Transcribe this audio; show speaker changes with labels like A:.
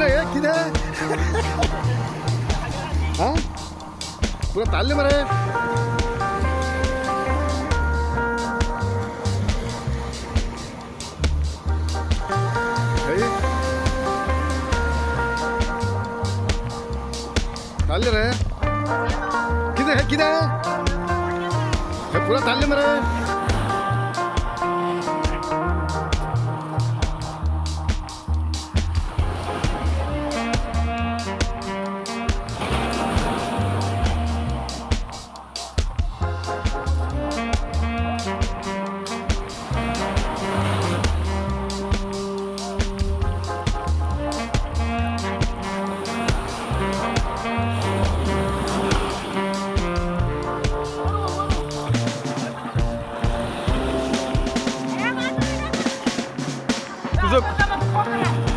A: हे कितें? हा, पुरा ताल्ले मरे. हे? ताल्ले रे, कितें हे? कितें हे? पुरा ताल्ले मरे.
B: तुझं